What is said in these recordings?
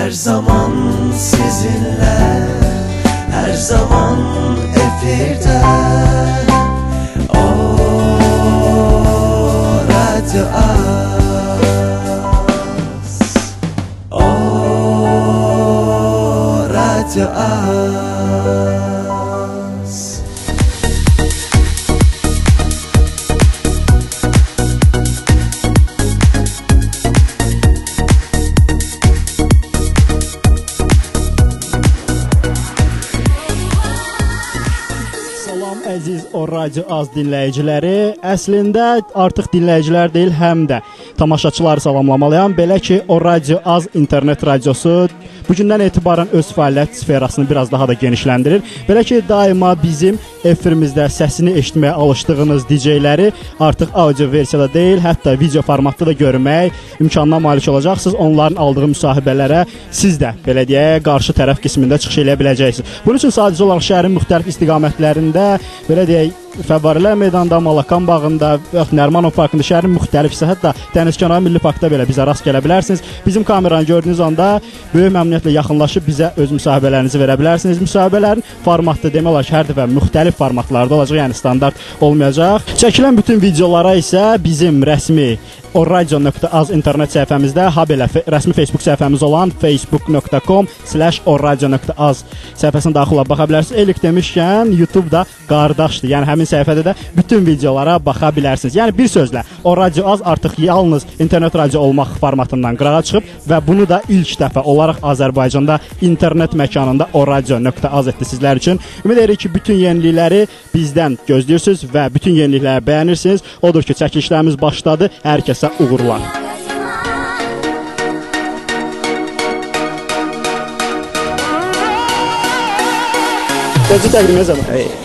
Her zaman sizinle, her zaman efirde. O Radyo Az, O Radyo Az. Əziz O Radio Az dinləyiciləri, əslində artıq dinləyicilər deyil, həm də tamaşaçıları salamlamalıyam. Belə ki, O Radio Az internet radiosu bugündən etibarən öz fəaliyyət sferasını biraz daha da genişləndirir. Belə ki, daima bizim efirimizdə səsini eşitməyə alışdığınız DJ-ləri artıq audio versiyada deyil, hətta video formatda da görmək imkanına malik olacaqsınız. Onların aldığı müsahibələrə siz də, belə deyək, qarşı tərəf qismində çıxış eləyə biləcəksiniz. Bunun üçün sadəcə olaraq şəhərin müxtəlif istiqamətlərində, belə deyək, Fəvvarələr Meydanında, Malakan bağında, Nərmanov parkında, şəhərin müxtəlif hissə, hətta Dənizkənarı Milli Parkda belə bizə rast gələ bilərsiniz. Bizim kameranı gördüyünüz anda böyük məmnuniyyətlə yaxınlaşıb bizə öz müsahibələrinizi verə bilərsiniz. Müsahibələrin formatı demək olar ki, hər dəfə müxtəlif formatlarda olacaq, yəni standart olmayacaq. Çəkilən bütün videolara isə bizim rəsmi oradio.az internet səhifəmizdə, ha belə rəsmi Facebook səhifəmiz olan facebook.com/oradio.az səhifəsinə daxil olub baxa bilərsiniz. Elif demişkən, YouTube da qardaşdır. Yəni həmin səhifədə də bütün videolara baxa bilərsiniz. Yəni bir sözlə, O Radio Az artıq yalnız internet radio olmaq formatından qırağa çıxıb və bunu da ilk dəfə olaraq Azərbaycanda internet məkanında O Radio.az etdi sizlər üçün. Ümid edirik ki, bütün yenilikləri bizdən gözləyirsiniz və bütün yenilikləri bəyənirsiniz. Odur ki, çəkilişlərimiz başladı. Hər kəsə uğurlar. Özü təqdim edəcəm.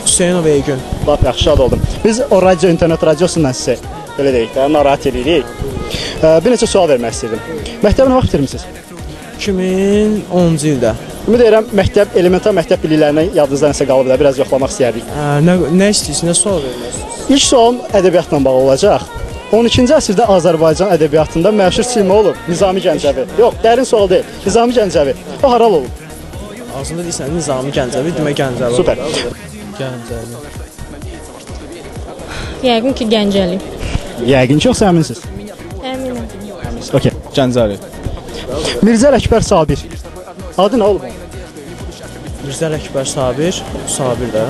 Hüseynov Eygün. Lap yaxşı, şad oldum. Biz O Radio internet radiosundan sizi, belə deyək də, narahat edirik. Bir neçə sual vermək istəyirdim. Məktəbi nə vaxt bitirmisiniz? 2010-cu ildə. Ümid edirəm, məktəb, elementar məktəb biliklərindən yadınızda nəsə qalıb da, biraz yoxlamaq istəyərdik. Nə istəyirsiniz, nə sual vermək istəyirsiniz? İlk sualım ədəbiyyatla bağlı olacaq. 12-ci əsrdə Azərbaycan ədəbiyyatında məşhur sima olub Nizami Gəncəvi. Yox, dərin sual deyil. Nizami Gəncəvi. O haralı olub? Aslında deyirsən Nizami Gəncəvi, demək Gəncəvi. Super. Gəncəli. Yəqin ki, Gəncəli. Yəqin ki, yoxsa əminsiniz? Əminəm. Əminsiniz, okey. Gəncəli. Mirzə Ələkbər Sabir. Adı nə olub? Mirzə Ələkbər Sabir, Sabir də.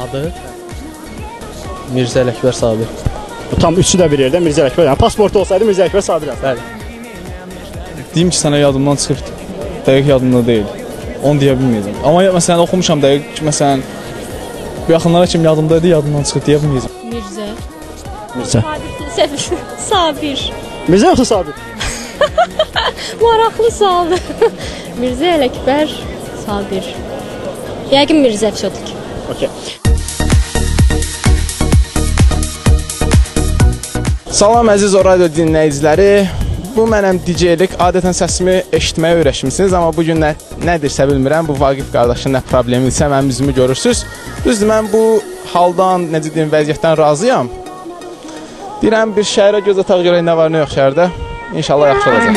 Adı? Mirzə Ələkbər Sabir. Tam üçü də bir yerdə Mirzə Ələkbər. Yəni pasportu olsaydı Mirzə Ələkbər Sabir yazardı. Bəli. Deyim ki, sənə yadımdan çıxıb, dəqiq yadımda deyil. Onu deyə bilməyəcəm. Amma məsələn oxumuşam dəqiq, məsələn bu yaxınlara kimi yadımda idi, yadımdan çıxıb deyə bilməyəcəm. Mirzə. Mirzə. Sabir. Mirzə yoxsa Sabir? Maraqlı sualdır. Mirzə Ələkbər Sabir. Yəqin Mirzə всё-таки. Okey. Salam əziz O Radio dinləyiciləri. Bu mənəm DJ-lik. Adətən səsimi eşitməyə öyrəşmisiniz, amma bu gün nədirsə bilmirəm. Bu Vaqif qardaşın nə problemidirsə mənim üzümü görürsünüz. Düzdür, mən bu haldan, necə deyim, vəziyyətdən razıyam. Deyirəm, bir şəhərə göz ataq görək nə var, nə yox şəhərdə. İnşallah yaxşı olacaq.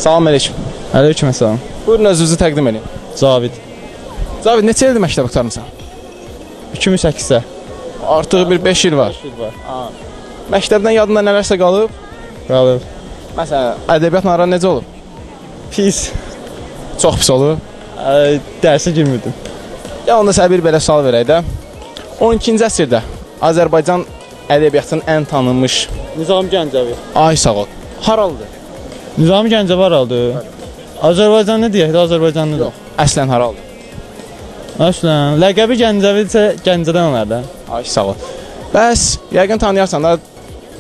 Salam əleykum. Əleykum əssalam. Buyurun, özünüzü təqdim edin. Cavid. Cavid, neçə ildir məktəb qurtarmısan? 2008-də. Artıq bir 5 il var. 5 il var. Məktəbdən yadında nələrsə qalıb? Qalıb. Məsələn, ədəbiyyatla aran necə olub? Pis. Çox pis olub? Dərsə girmirdim. Ya onda sənə bir belə sual verək də. 12-ci əsrdə Azərbaycan ədəbiyyatının ən tanınmış Nizami Gəncəvi. Ay sağ ol. Haralıdır? Nizami Gəncəvi haralıdır? Azərbaycanlı deyək də, Azərbaycanlıdır. Yox, əslən haralıdır? Əslən, ləqəbi Gəncəvidirsə Gəncədən olar da. Ay sağ ol. Bəs yəqin tanıyarsan da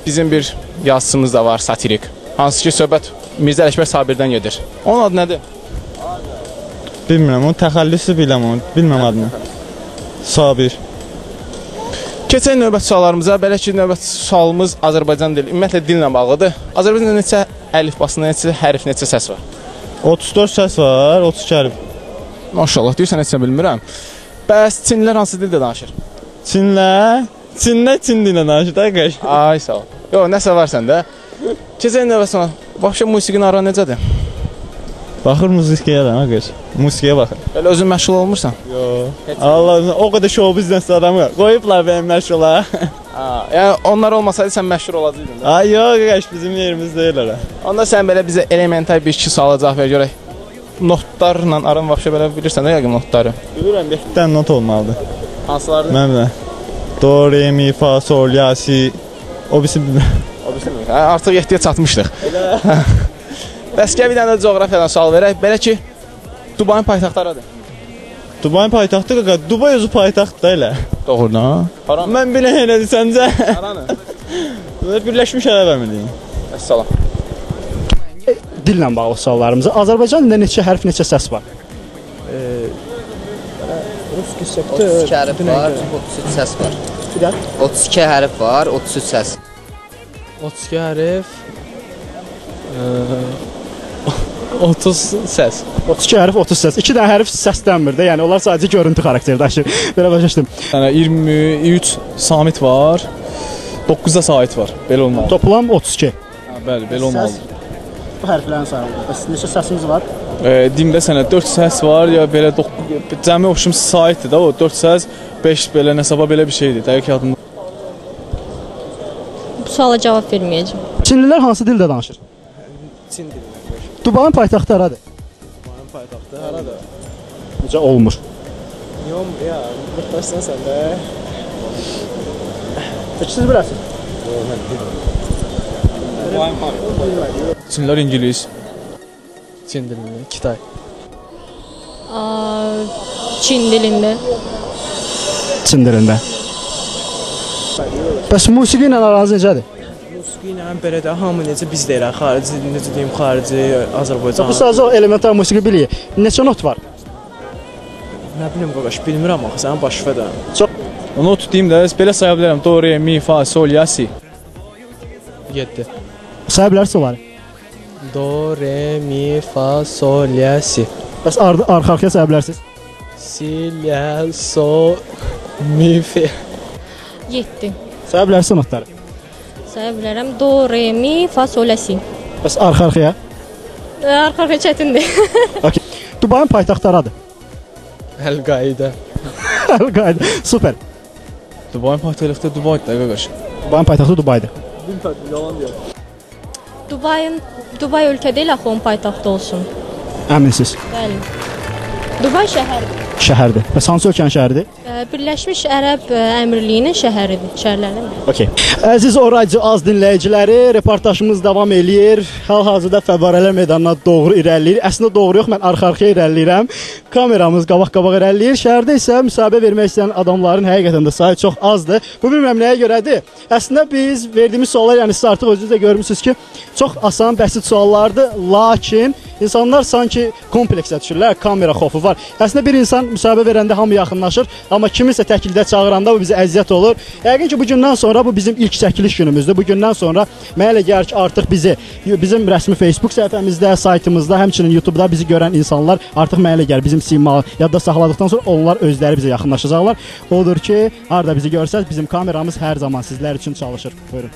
bizim bir yazıçımız da var, satirik. Hansı ki söhbət Mirzə Ələkbər Sabirdən gedir. Onun adı nədir? Bilmirəm, onun təxəllüsü biləm onu, bilməm adını. Sabir. Keçək növbəti suallarımıza. Belə ki, növbəti sualımız Azərbaycan dili, ümumiyyətlə dillə bağlıdır. Azərbaycanda neçə əlifbasında neçə hərf, neçə səs var? 34 səs var, 32 hərf. Maşallah, deyirsən heç nə bilmirəm. Bəs Çinlilər hansı dildə danışır? Çinlər? Çinlər Çin dilində danışır, da qəş. Ay sağ ol. Yox, nəsə var səndə. Keçək növbəti suala. Vəbşə musiqinin ara necədir? Baxır musiqiyə də, nə qış? Musiqiyə baxır. Belə özün məşğul olmursan? Yox. Allah, o qədər show biznes adamı qoyublar benim məşğula. Yəni onlar olmasaydı sən məşhur olacaqdın da. Ay yox, qış bizim yerimiz deyil ora. Onda sən belə bizə elementar bir iki suala cavab ver görək. Notlarla aran vəbşə belə bilirsən də yəqin notları. Bilirəm, 7 dənə not olmalıdır. Hansılardır? Mən bilmirəm. Do, re, mi, fa, sol, ya, si. O birisi bilmirəm. O birisi bilmirəm. Artıq 7-yə çatmışdıq. Elə. Bəs gəl bir dənə də coğrafiyadan sual verək. Belə ki, Dubayın paytaxtı haradır? Dubayın paytaxtı qaqa, Dubay özü paytaxtdır da elə. Doğrudan? Haranı? Mən bilən elədir səncə. Haranı? Birləşmiş Ərəb Əmirliyi. Əssalam. Dillə bağlı suallarımızı. Azərbaycan dilində neçə hərf, neçə səs var? Rus qissəqdə 32 hərf var, 33 səs var. Bir də? 32 hərf var, 33 səs. 32 hərf, 30 səs. 32 hərf, 30 səs. 2 dənə hərf səslənmir də, yəni onlar sadəcə görüntü xarakteri daşıyır. Belə başa düşdüm. Yəni 23 samit var, 9 da sait var. Belə olmalı. Toplam 32. Hə, bəli, belə olmalıdır. Bu hərflərin sayılır. Bəs neçə səsimiz var? Dimdə sənə 4 səs var, ya belə cəmi oxşum saitdir də o 4 səs, 5 belə nəsaba belə bir şeydir. Dəqiq yadımda. Bu suala cavab verməyəcəm. Çinlilər hansı dildə danışır? Çin dilində. Dubayın paytaxtı haradır? Dubayın paytaxtı haradır? Necə olmur? Niyə olmur ya? Mırtlaşsan sən də. Peki siz biləsiniz? Yox, mən bilmirəm. Dubayın paytaxtı. Çinlilər ingilis. Çin dilində, Kitay. Çin dilində. Çin dilində. Bəs musiqi ilə aranız necədir? Musiqi ilə belə də hamı necə biz deyirək, xarici, necə deyim, xarici, Azərbaycan. Bu sadəcə o elementar musiqi biliyi. Neçə not var? Nə bilim qaqaş, bilmirəm axı, sənin başına da. Çox. Not deyim də, belə saya bilərəm. Do, re, mi, fa, sol, ya, si. 7. Saya bilərsiniz onları? Do, re, mi, fa, sol, ya, si. Bəs arxa-arxaya saya bilərsiniz? Si, la, sol, mi, fe. 7. Saya bilərsiniz notları? Saya bilərəm. Do, re, mi, fa, sol, la, si. Bəs arxa-arxaya? Arxa-arxaya çətindir. Okay. Dubayın paytaxtı haradır? Əl-Qaidə. Əl-Qaidə. Super. Dubayın paytaxtı Dubaydır da qaqaş. Dubayın paytaxtı Dubaydır. Dubay ölkə deyil axı, onun paytaxtı olsun. Əminsiniz? Bəli. Dubay şəhərdir. Şəhərdir. Bəs hansı ölkənin şəhəridir? Birləşmiş Ərəb Əmirliyinin şəhəridir, şəhərlərdən biri. Okey. Əziz O Radio Az dinləyiciləri, reportajımız davam eləyir. Hal-hazırda Fəvvarələr meydanına doğru irəliləyir. Əslində doğru yox, mən arxa-arxaya irəliləyirəm. Kameramız qabaq-qabaq irəliləyir. Şəhərdə isə müsahibə vermək istəyən adamların həqiqətən də sayı çox azdır. Bu bilmirəm nəyə görədir. Əslində biz verdiyimiz suallar, yəni siz artıq özünüz də görmüsünüz ki, çox asan, bəsit suallardır. Lakin insanlar sanki kompleksə düşürlər, kamera xofu var. Əslində bir insan müsahibə verəndə hamı yaxınlaşır, amma kimisə təklikdə çağıranda bu bizə əziyyət olur. Yəqin ki, bu gündən sonra bu bizim ilk çəkiliş günümüzdür. Bu gündən sonra mənə elə gəlir ki, artıq bizi bizim rəsmi Facebook səhifəmizdə, saytımızda, həmçinin YouTube-da bizi görən insanlar artıq mənə elə gəlir bizim sima yadda saxladıqdan sonra onlar özləri bizə yaxınlaşacaqlar. Odur ki, harda bizi görsəz, bizim kameramız hər zaman sizlər üçün çalışır. Buyurun.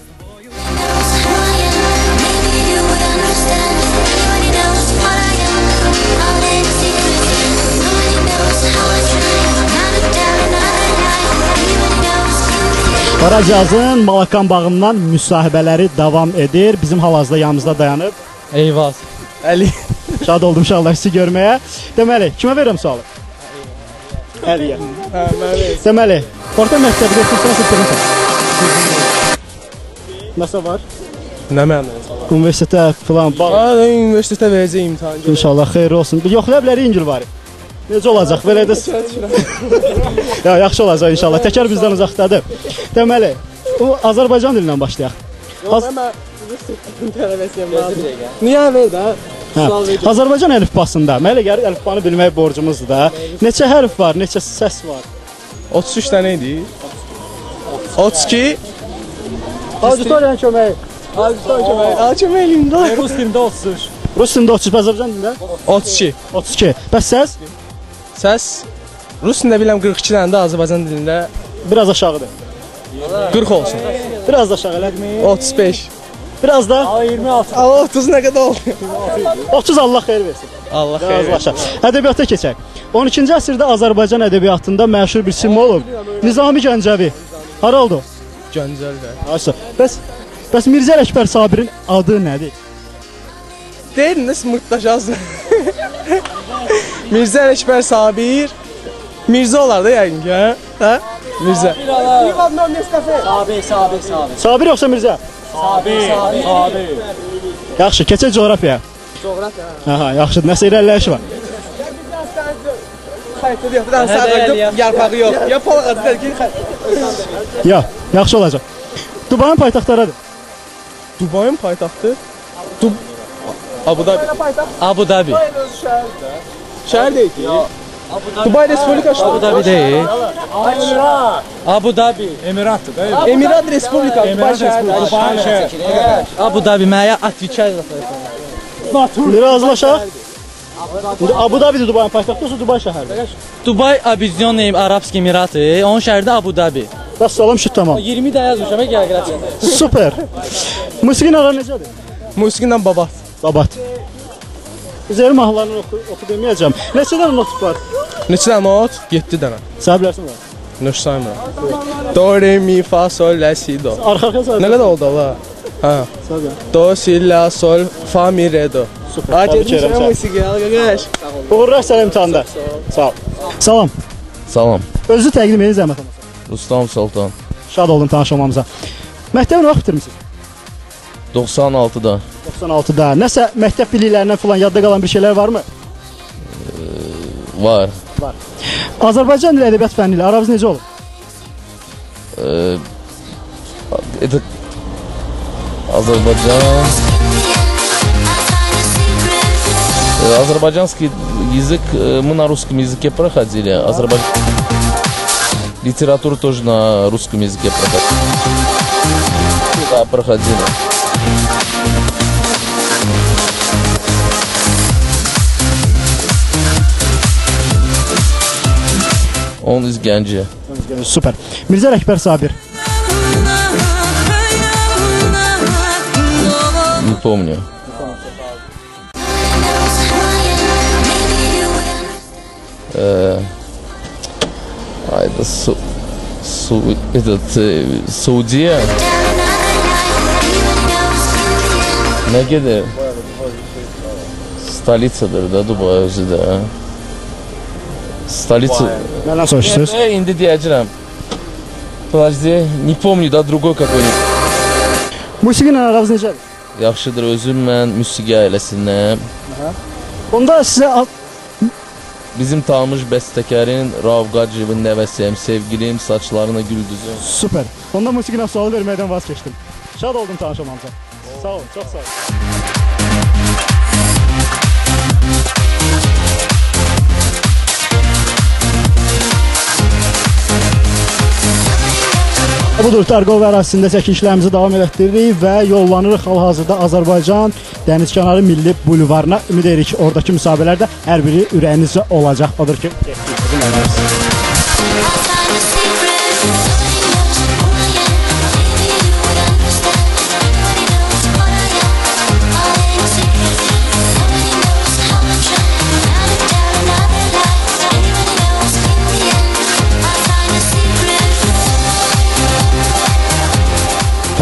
Qaracazın Malakan bağından müsahibələri davam edir. Bizim hal-hazırda yanımızda dayanıb. Eyvaz. Əli. Şad oldum inşallah sizi görməyə. Deməli, kimə verirəm sualı? Əliyə. Hə, mənə. Deməli, orta məktəbdə oxuyursan, bitirmisən. Nəsə var? Nə mənada? Universitetə filan bağ. Universitetə verəcək imtahan. İnşallah xeyir olsun. Yoxlaya bilərik İngil var. Necə olacaq? Belə də ya, yaxşı olacaq inşallah. Təkər bizdən uzaqdadır. Deməli, o Azərbaycan dilindən başlayaq. Niyə ver də? Hə. Azərbaycan əlifbasında, mənə elə gəlir əlifbanı bilmək borcumuzdur da. Neçə hərf var, neçə səs var? 33 dənə idi. 32. Auditoriyanın köməyi. Auditoriya köməyi. Al kömək eləyim də. Rus dilində 33. Rus dilində 33, Azərbaycan dilində? 32. 32. Bəs səs? Səs Rus dilində bilirəm 42 dənə də, Azərbaycan dilində biraz aşağıdır. 40 olsun. Biraz da aşağı elə. 35. Biraz da. 26. Allah 30 nə qədər oldu? 30 Allah xeyir versin. Allah xeyir versin. Ədəbiyyata keçək. 12-ci əsrdə Azərbaycan ədəbiyyatında məşhur bir sima olub. Nizami Gəncəvi. Hara oldu? Gəncəli. Aysa. Bəs Mirzə Ələkbər Sabirin adı nədir? Deyil, nəsə mırtdaşasın. Mirzə Ələkbər Sabir. Mirzə olar da yəqin ki, hə? Hə? Mirzə. Sabir. Sabir yoxsa Mirzə? Sabir. Yaxşı, keçək coğrafiyaya. Coğrafiya. Aha, yaxşı, nəsə irəliləyiş var. Xəritədə yox, bir dənə sağ yarpağı yox. Ya pol ağacı deyil ki, Ya, yaxşı olacaq. Dubayın paytaxtı haradır? Dubayın paytaxtı? Abu Dhabi. Abu Dhabi. Şəhər deyil ki. Dubai Respublikası. Abu Dhabi deyil. Abu Dhabi. Emiratdır da. Emirat Respublikası. Dubai şəhəri. Abu Dhabi mənə atviçay İndi razılaşaq. İndi Abu Dhabidir Dubayın paytaxtı, yoxsa Dubay şəhəridir? Dubai Objedinjenny Arabski Emiratı, onun şəhəri də Abu Dhabi. Bəs salam şut tamam. 20 də yazmışam, gəl gəl. Super. Musiqi ara necədir? Musiqi ilə Babat. Babat. Üzeri mahnılarını oxu deməyəcəm. Neçə dənə not var? Neçə dənə not? 7 dənə. Sən bilərsən var. Nöş saymıram. Do, re, mi, fa, sol, la, si, do. Arxa-arxaya say. Nə qədər oldu Allah? Hə. Do, si, la, sol, fa, mi, re, do. Super. Təbrik edirəm səni. Musiqi, al qaqaş. Uğurlar sənə imtahanda. Sağ ol. Salam. Salam. Özünüzü təqdim edin zəhmət olmasa. Rustam Sultan. Şad oldum tanış olmamıza. Məktəbi nə vaxt bitirmisiniz? 96-da. 96-da. Nəsə məktəb biliklərindən filan yadda qalan bir şeylər varmı? Var. Var. Azərbaycan dili ədəbiyyat fənni ilə aranız necə olub? Это Azerbaycan. Азербайджанский язык мы на русском языке проходили. Литературу тоже на русском языке проходили. Да, проходили. Он из Гянджи. Süper. Mirzə Ələkbər Sabir. Не помню. Это Саудия. Nə gedir? Stolitsadır da Dubai özü də. Stoliца. Məndən soruşursunuz. İndi deyəcəm. Подожди, не помню, да, другой какой-нибудь. Musiqi ilə aranız necədir? Yaxşıdır, özüm mən musiqi ailəsindəyəm. Onda sizə Bizim tanımış bəstəkarın Rauf Qacıyevin nəvəsiyəm, sevgilim, saçlarına güldüzüm. Süper. Onda musiqi ilə sualı verməkdən vazkeçdim. Şad oldum tanış olmamıza. Sağ olun, çox sağ olun. Budur, Tarqov ərazisində çəkilişlərimizi davam elətdiririk və yollanırıq hal-hazırda Azərbaycan Dənizkənarı Milli Bulvarına. Ümid edirik ki, oradakı müsahibələr də hər biri ürəyinizcə olacaq. Odur ki, getdik.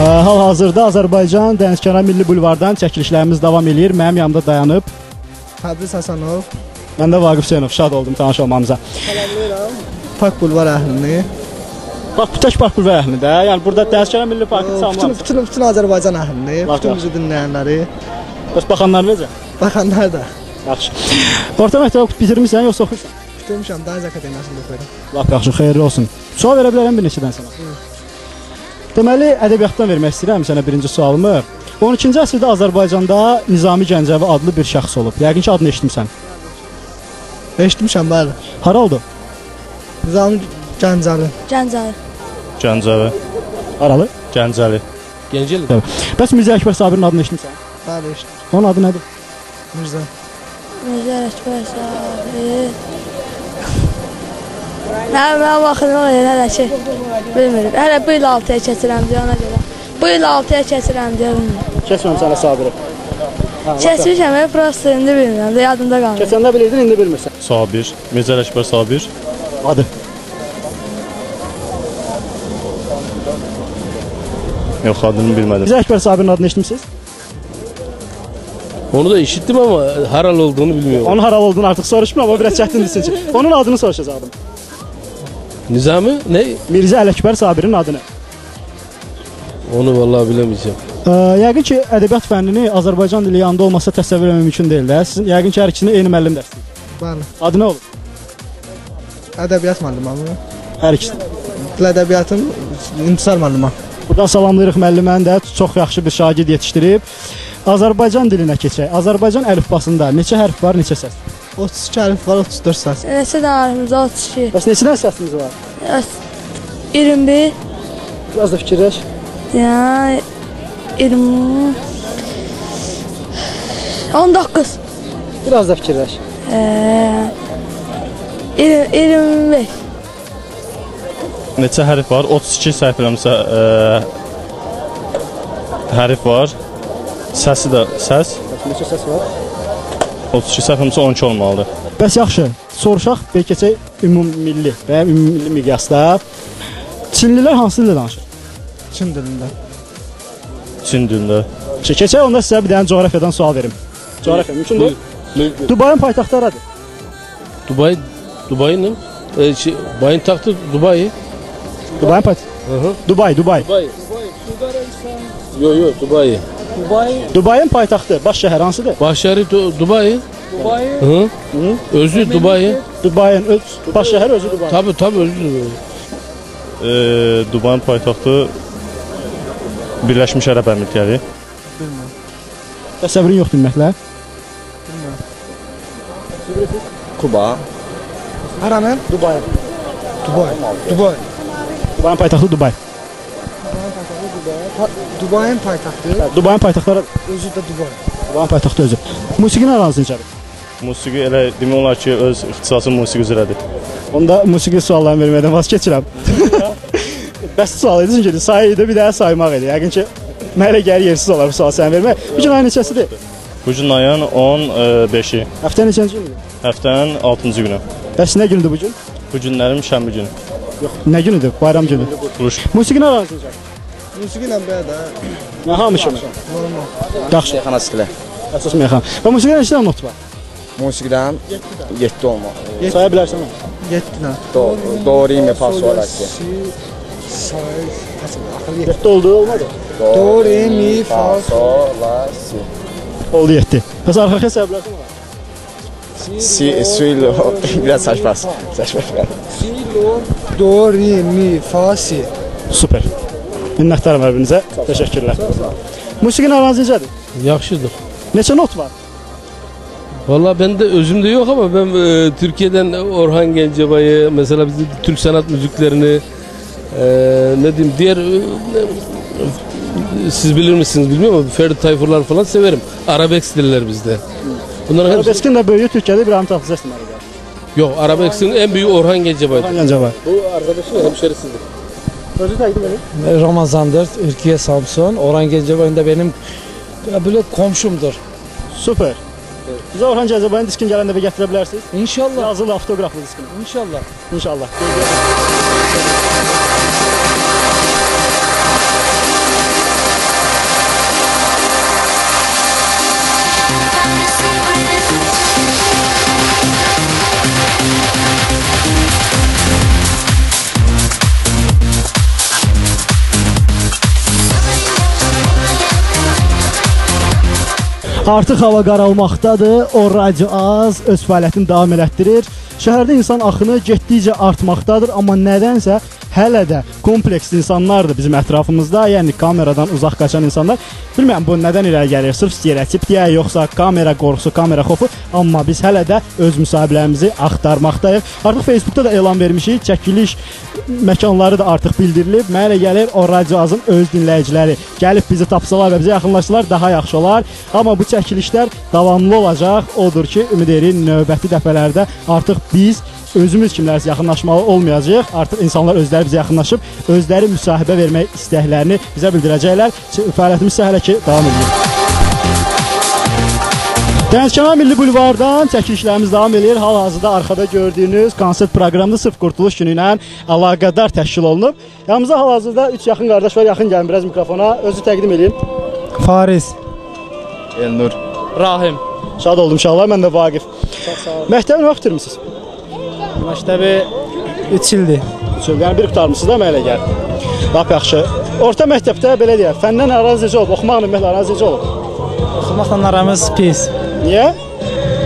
Hal-hazırda Azərbaycan Dənizkənarı Milli Bulvardan çəkilişlərimiz davam eləyir. Mənim yanımda dayanıb Təbriz Həsənov. Mən də Vaqif Hüseynov. Şad oldum tanış olmamıza. Salamlayıram Park Bulvar əhlini. Bax, tək Park Bulvar əhlini də. Yəni burada Dənizkənarı Milli Parkı salamlamışam. Bütün Azərbaycan əhlini, bütün bizi dinləyənləri. Bəs baxanlar necə? Baxanlar da. Yaxşı. Orta məktəbi bitirmisən yoxsa oxuyursan? Bitirmişəm, Dəniz Akademiyasında oxuyuram. Lap yaxşı, xeyirli olsun. Sual verə bilərəm bir neçədən sənə. Deməli, ədəbiyyatdan vermək istəyirəm sənə birinci sualımı. 12-ci əsrdə Azərbaycanda Nizami Gəncəvi adlı bir şəxs olub. Yəqin ki, adını eşitmisən. Eşitmişəm, bəli. Hara oldu? Nizami Gəncəli. Gəncəli. Gəncəli. Haralı? Gəncəli. Gəncəli. Bəs Mirzə Ələkbər Sabirin adını eşitmisən? Bəli, eşitmişəm. Onun adı nədir? Mirzə. Mirzə Ələkbər Sabir. Nə vaxtım olur, hələ ki, bilmirəm. Hələ bu il 6-ya keçirəm deyə ona görə. Bu il 6-ya keçirəm deyə bilmirəm. Keçməm sənə Sabiri. Keçmişəm, prosta indi bilmirəm, yadımda qalmır. Keçəndə bilirdin, indi bilmirsən. Sabir, Mirzə Ələkbər Sabir. Adı? Yox, adını bilmədim. Mirzə Ələkbər Sabirin adını eşitmisiniz? Onu da işittim ama haralı olduğunu bilmiyorum. Onun haralı olduğunu artıq soruşmuram, o biraz çətindir sizin üçün. Onun adını soruşacaqdım. Nizami ne? Mirzə Ələkbər Sabirin adını. Onu vallahi bilemeyeceğim. Yəqin ki, ədəbiyyat fənnini Azərbaycan dili yanında olmasa təsəvvür etmək mümkün deyil də. Sizin yəqin ki, hər ikisini eyni müəllim dərs deyir. Bəli. Adı nə olur? Ədəbiyyat müəllimi. Hər ikisini. Dil ədəbiyyatın İntisar müəllimi. Buradan salamlayırıq müəlliməni də, çox yaxşı bir şagird yetişdirib. Azərbaycan dilinə keçək. Azərbaycan əlifbasında neçə hərf var, neçə səs? 32 hərf var, 34 səs. Neçə dənə hərfimiz var? 32. Bəs neçə dənə səsimiz var? 21. Biraz da fikirləş. Yəni 20 19. Biraz da fikirləş. 25. Neçə hərf var? 32 səhv eləmirəmsə hərf var. Səsi də səs. Neçə səs var? 32 səhv eləmirəmsə 12 olmalıdır. Bəs yaxşı, soruşaq, bir keçək ümummilli və ümummilli miqyasda. Çinlilər hansı dildə danışır? Çin dilində. Çin dilində. Keçək onda sizə bir dənə coğrafiyadan sual verim. Coğrafiya mümkündür? Mümkün. Dubayın paytaxtı haradır? Dubai, Dubai'nin Dubay'ın tahtı Dubai. Dubayın paytaxtı. Dubai, Dubai. Dubai. Yok yok Dubai. Dubayın paytaxtı, baş şəhəri hansıdır? Baş şəhəri Dubai. Dubai. Hı. Özü Dubai. Dubayın baş şəhəri özü Dubai. Tabii tabii özü Dubai. Dubayın paytaxtı Birləşmiş Ərəb Əmirlikləri. Bilmirəm. Təsəvvürün yoxdur ümumiyyətlə? Bilmirəm. Kuba. Haranın? Dubai. Dubai. Dubai. Dubayın paytaxtı Dubai. Dubayın paytaxtı. Dubayın paytaxtı özü də Dubai. Dubayın paytaxtı özü. Musiqinin aranızı necədir? Musiqi elə demək olar ki, öz ixtisası musiqi üzrədir. Onda musiqi suallarını verməkdən vaz keçirəm. Bəs sual idi, çünki sayı idi, bir daha saymaq idi. Yəqin ki, mənə elə gəlir yersiz olar bu sualı sənə vermək. Bu gün ayın neçəsidir? Bu gün ayın 15-i. Həftənin neçənci günüdür? Həftənin 6-cı günü. Bəs nə günüdür bu gün? Bu günlərim şənbə günü. Yox, nə günüdür? Bayram günü. Qurtuluş. Musiqinin aranızı necədir? Musiqi ilə belə də. Nə hamı kimi? Normal. Yaxşı. Meyxana stili. Əsas meyxana. Və musiqidən neçə dənə not var? Musiqidən 7 olmalı. Saya bilərsən mi? 7 dənə. Do, re, mi, fa, sol, la, si. 7 oldu, olmadı? Do, re, mi, fa, sol, la, si. Oldu 7. Bəs arxa-arxaya saya bilərsən mi? Si, si, lo, biraz saçma. Saçma. Si, lo, do, re, mi, fa, si. Super. Minnətdaram hər birinizə. Təşəkkürlər. Musiqinin aranız necədir? Yaxşıdır. Neçə not var? Vallahi ben de özümde yok ama ben Türkiye'den Orhan Gencebay'ı, mesela bizim Türk sanat müziklerini, ne diyeyim diğer siz bilir misiniz bilmiyorum ama Ferdi Tayfurlar falan severim. Arabesk diller bizde. Bunların hepsi... Arabeskin de böyüğü Türkiye'de İbrahim Tatlıses'in var. Yok, Arabesk'in en büyüğü Orhan Gencebay'dır. Orhan Gencebay. Bu arkadaşın hemşerisidir. Özü təqdim edin. Ramazan'dır, Türkiye Samsun. Orhan Gencebay'ın da benim böyle komşumdur. Süper. Bizə Orhan Gencebay'ın diskini gələn dəfə gətirə bilərsiniz. İnşallah. Yazılı avtoqraflı diskini. İnşallah. İnşallah. Artıq hava qaralmaqdadır. O Radio Az öz fəaliyyətini davam elətdirir. Şəhərdə insan axını getdikcə artmaqdadır, amma nədənsə hələ də kompleksli insanlardır bizim ətrafımızda, yəni kameradan uzaq qaçan insanlar. Bilmirəm bu nədən irəli gəlir, sırf stereotip deyə, yoxsa kamera qorxusu, kamera xofu, amma biz hələ də öz müsahibələrimizi axtarmaqdayıq. Artıq Facebookda da elan vermişik, çəkiliş məkanları da artıq bildirilib. Mənə elə gəlir o Radio Azın öz dinləyiciləri gəlib bizi tapsalar və bizə yaxınlaşsalar daha yaxşı olar. Amma bu çəkilişlər davamlı olacaq. Odur ki, ümid edirik növbəti dəfələrdə artıq biz özümüz kimlərsə yaxınlaşmalı olmayacağıq. Artıq insanlar özləri bizə yaxınlaşıb, özləri müsahibə vermək istəklərini bizə bildirəcəklər. Fəaliyyətimiz isə hələ ki davam edir. Dənizkənar Milli Bulvardan çəkilişlərimiz davam edir. Hal-hazırda arxada gördüyünüz konsert proqramı sırf Qurtuluş Günü ilə əlaqədar təşkil olunub. Yanımızda hal-hazırda 3 yaxın qardaş var. Yaxın gəlin biraz mikrofona. Özü təqdim edeyim. Fariz. Elnur. Rahim. Şad oldum inşallah. Mən də Vaqif. Çox sağ olun. Məktəbi nə vaxt bitirmisiniz? Məktəbi 3 ildir. 3 il. Yəni bir qurtarmısınız da mənə elə gəlir. Lap yaxşı. Orta məktəbdə belə deyək, fəndən aranız necə olub? Oxumaqla ümumiyyətlə aranız necə olub? Oxumaqla aramız pis. Niyə?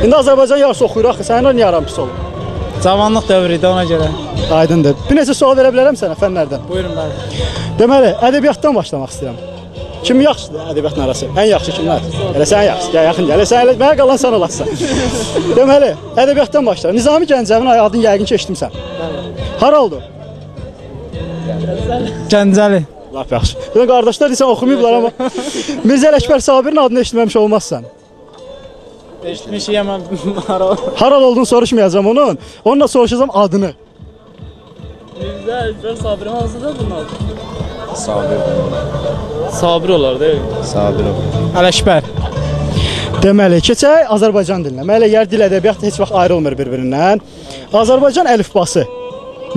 İndi Azərbaycan yarısı oxuyur axı, sənin niyə aran pis olub? Cavanlıq dövrü idi ona görə. Aydındır. Bir neçə sual verə bilərəm sənə fənlərdən? Buyurun bəli. Deməli, ədəbiyyatdan başlamaq istəyirəm. Kim yaxşıdır ədəbiyyatın arası? Ən yaxşı kimlər? Elə sən yaxşı, gəl yaxın gəl. Elə sən, elə mənə qalan sən olarsan. Deməli, ədəbiyyatdan başlayaq. Nizami Gəncəvinin adını yəqin ki eşitmisən. Bəli. Hara oldu? Gəncəli. Lap yaxşı. Demək qardaşlar desən oxumayıblar amma Mirzə Ələkbər Sabirin adını eşitməmiş olmazsan. Eşitmişik amma hara Haralı olduğunu soruşmayacağam onun. Onunla soruşacağam adını. Mirzə Ələkbər Sabirin hansıdır bunun adı? Sabir. Sabir olar deyil. Sabir olar. Ələkbər. Deməli, keçək Azərbaycan dilinə. Mənə elə gəlir dil ədəbiyyat heç vaxt ayrılmır bir-birindən. Azərbaycan əlifbası.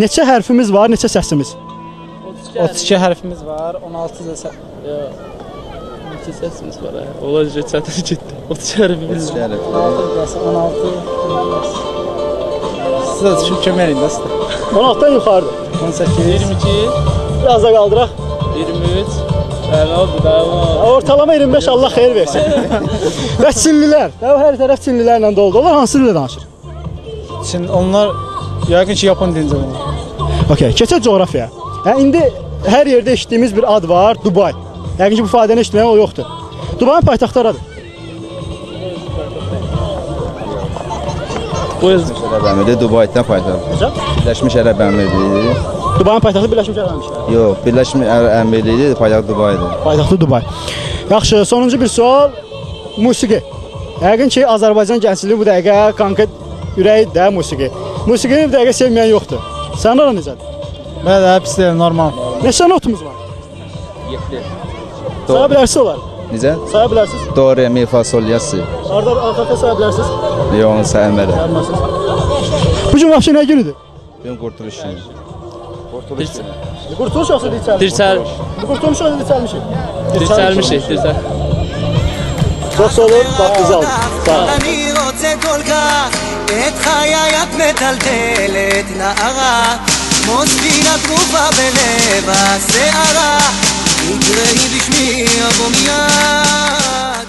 Neçə hərfimiz var, neçə səsimiz? 32 hərfimiz var, 16 da səs. Yox. Neçə səsimiz var? Hə? Olacaq çətin getdi. 32 hərfimiz var. 16 16. Siz də düşüb kömək eləyin də sizə. 16-dan yuxarıdır. 18, 22, Biraz da qaldıraq. 23. Nə oldu da? Ortalama 25 Allah xeyir versin. Və Çinlilər. Hər tərəf Çinlilərlə doldu. Onlar hansı dildə danışır? Çin, onlar yəqin ki yapon dilində olur. Okey, keçək coğrafiyaya. Yəni indi hər yerdə eşitdiyimiz bir ad var, Dubay. Yəqin ki bu ifadəni eşitməyən o yoxdur. Dubayın paytaxtı haradır? Birləşmiş Ərəb Əmirliyi Dubaydan paytaxt. Necə? Birləşmiş Ərəb Əmirliyi. Dubayın paytaxtı Birləşmiş Ərəb Əmirlikləri. Yox, Birləşmiş Ərəb Əmirliyi paytaxt Dubaydır. Paytaxtı Dubay. Yaxşı, sonuncu bir sual, musiqi. Yəqin ki Azərbaycan gəncliyi bu dəqiqə konkret ürəyidir də musiqi. Musiqini bu dəqiqə sevməyən yoxdur. Sənin aran necədir? Belə də pis deyil, normal. Neçə notumuz var? 7. Saya bilərsiniz olar. Necə? Saya bilərsiniz. Do, re, mi, fa, sol, ya, si. Arda arxa saya bilərsiniz. Yox, onu saymaram. Saymazsınız. Bu gün vəbşə nə günüdür? Bugün Qurtuluş günü. Qurtuluş günü. Qurtuluş yoxsa dirçəlmiş? Dirçəl. Qurtuluş yoxsa dirçəlmişik? Dirçəlmişik, dirçəl. Çox sağ olun, vaxtınızı aldım. Sağ olun. אני רוצה כל כך את חיי את מטלטלת נערה כמו ספינה תרופה בלב הסערה תקראי בשמי אבוא מיד.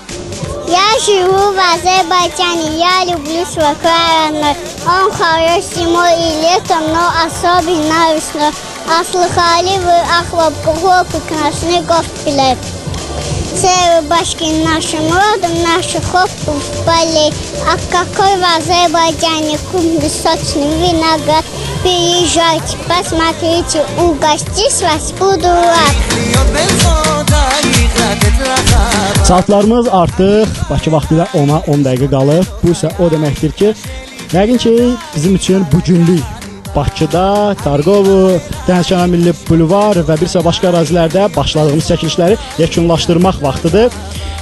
Я живу в Азербайджане, я люблю свой край родной. Он хорош зимой и летом, но особенно весной. А слыхали вы о хлопках красных пиле? Все рубашки нашим родом, наших хлопков полей. А какой в Азербайджане клубный сочный виноград. Приезжайте, посмотрите, угостить вас буду рад. להיות ברחובותייך לתת לך Saatlarımız artıq Bakı vaxtı ilə 10-a 10 dəqiqə qalıb. Bu isə o deməkdir ki, yəqin ki, bizim üçün bugünlük Bakıda, Targovu, Dənizkənar Milli Bulvar və bir sıra başqa ərazilərdə başladığımız çəkilişləri yekunlaşdırmaq vaxtıdır.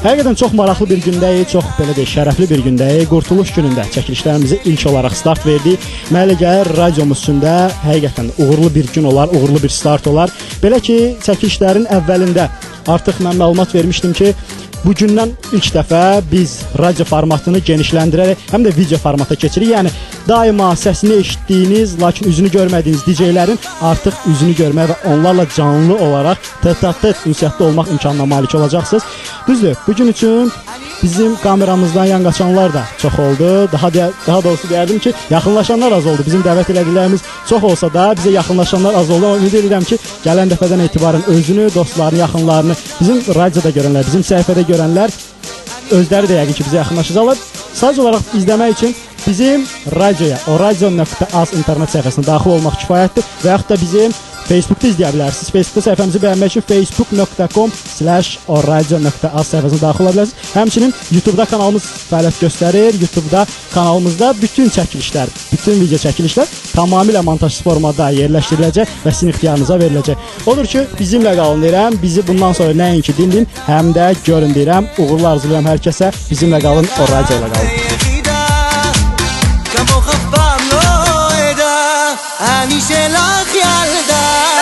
Həqiqətən çox maraqlı bir gündəyik, çox belə deyək, şərəfli bir gündəyik. Qurtuluş günündə çəkilişlərimizi ilk olaraq start verdik. Mənə elə gəlir, radiomuz üçün də həqiqətən uğurlu bir gün olar, uğurlu bir start olar. Belə ki, çəkilişlərin əvvəlində artıq mən məlumat vermişdim ki, bugündən ilk dəfə biz radio formatını genişləndirərək həm də video formata keçirik. Yəni daima səsini eşitdiyiniz, lakin üzünü görmədiyiniz DJ-lərin artıq üzünü görmək və onlarla canlı olaraq tət-tət ünsiyyətdə olmaq imkanına malik olacaqsınız. Düzdür, bu gün üçün bizim kameramızdan yan qaçanlar da çox oldu. Daha doğrusu deyərdim ki, yaxınlaşanlar az oldu. Bizim dəvət elədiklərimiz çox olsa da bizə yaxınlaşanlar az oldu. Amma ümid edirəm ki, gələn dəfədən etibarən özünü, dostlarını, yaxınlarını bizim radioda görənlər, bizim səhifədə görənlər özləri də yəqin ki, bizə yaxınlaşacaqlar. Sadəcə olaraq izləmək üçün bizim radioya, o radio.az internet səhifəsinə daxil olmaq kifayətdir və yaxud da bizim Facebookda izləyə bilərsiniz. Facebookda səhifəmizi bəyənmək üçün facebook.com/oradio.az səhifəsinə daxil ola bilərsiniz. Həmçinin YouTube'da kanalımız fəaliyyət göstərir. YouTube'da kanalımızda bütün çəkilişlər, bütün video çəkilişlər tamamilə montajsız formada yerləşdiriləcək və sizin ixtiyarınıza veriləcək. Odur ki, bizimlə qalın deyirəm. Bizi bundan sonra nəinki dinləyin, həm də görün deyirəm. Uğurlar arzulayıram hər kəsə. Bizimlə qalın, o radio ilə qalın. כמוך אף פעם לא אדע, אני שלך ילדה.